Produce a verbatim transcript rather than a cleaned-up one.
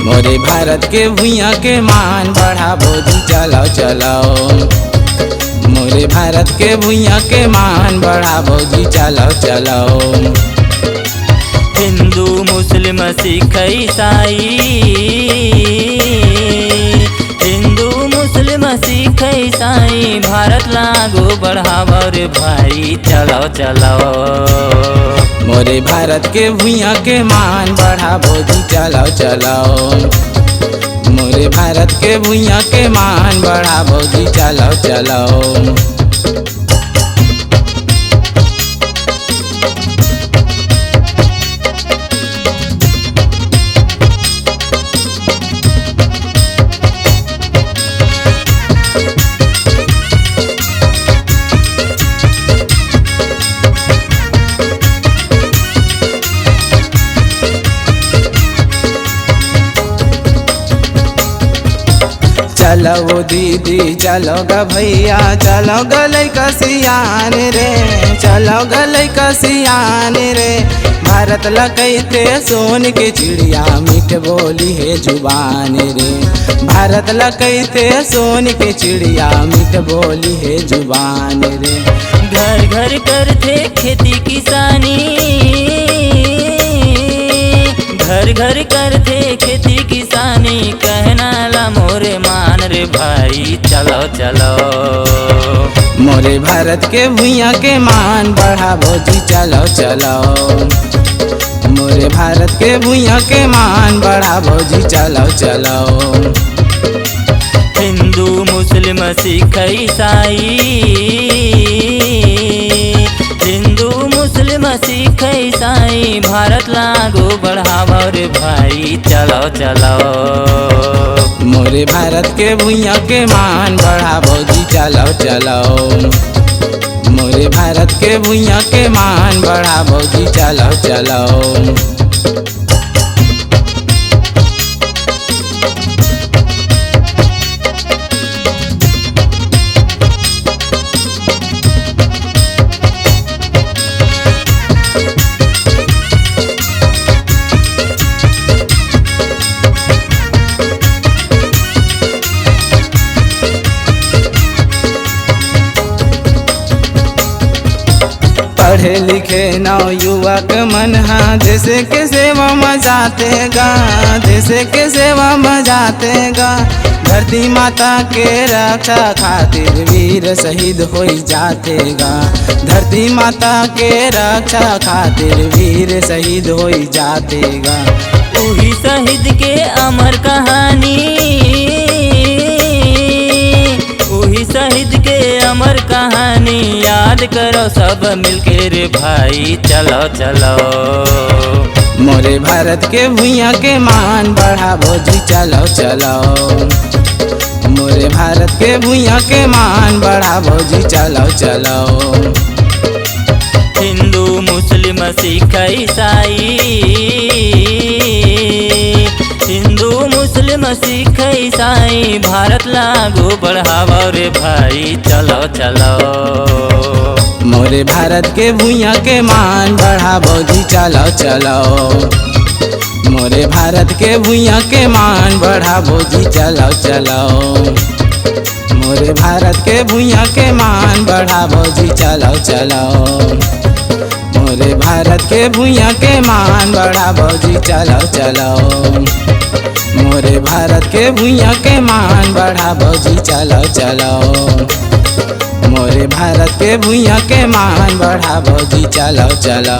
मोरे भारत के भुइयां के मान बढ़ाबो जी, चलो चलो। मोरे भारत के भुइयां के मान बढ़ाबो जी, चलो चलो। हिंदू, मुस्लिम, सिख, ईसाई, हिंदू, मुस्लिम, सिख, ईसाई, भारत ला आगू बढ़ाबो रे भाई, चलो चलो। मोरे भारत के भुइयां के मान बढ़ाबो जी, चलो चलो। मोरे भारत के भुइयां के मान बढ़ाबो जी, चलो चलो। चलो वो दीदी, चलो ग भैया, चलो ग लइका सियान रे, चलो ग लइका सियान रे। भारत ला कहिथे सोन के चिड़िया, मीठ बोली हे जुबान रे। भारत ला कहिथे सोन के चिड़िया, मीठ बोली हे जुबान रे। घर घर करथे खेती किसानी, घर घर करथे खेती किसानी, कहना ला मोरे मान रे भाई, चलो चलो। मोरे भारत के भुइयां के मान बढ़ाबो जी, चलो चलो। मोरे भारत के भुइयां के मान बढ़ाबो जी, चलो चलो। हिंदू, मुस्लिम, सिख, ईसाई, हिंदू, मुस्लिम, सिख, ईसाई, भारत ला आगू बढ़ाबो रे भाई, चलो चलो। मोरे भारत के भुइयां के मान बढ़ाबो जी, चलो चलो। मोरे भारत के भुइयां के मान बढ़ाबो जी, चलो चलो। पढ़े लिखे नव युवक मन ह देश के सेवा म जाथे गा, देश के सेवा म जाथे गा। धरती माता के रक्षा खातिर वीर शहीद होई जाथे गा, धरती माता के रक्षा खातिर वीर शहीद होई जाथे गा। उही शहीद के अमर कहानी, उही शहीद के अमर कहानी, याद करो सब मिलके रे भाई, चलो चलो। मोरे भारत के भुइयां के मान बढ़ाबो जी, चलो चलो। मोरे भारत के भुइयां के मान बढ़ाबो जी, चलो चलो। हिंदू, मुस्लिम, सिख, ईसाई, हिंदू, मुस्लिम, सिख, ईसाई, भारत ला आगू बढ़ाबो रे भाई, चलो चलो। मोरे भारत के भुइयां के मान बढ़ाबो जी, चलो चलो। मोरे भारत के भुइयां के मान बढ़ाबो जी, चलो चलो। मोरे भारत के भुइयां के मान बढ़ाबो जी, चलो चलो। मोरे भारत के भुइयां के मान बढ़ाबो जी, चलो चलो। मोरे भारत के भुइयां के मान बढ़ाबो जी, चलो चलो। मोरे भारत के भुइयां के मान बढ़ाबो जी, चलो चलो।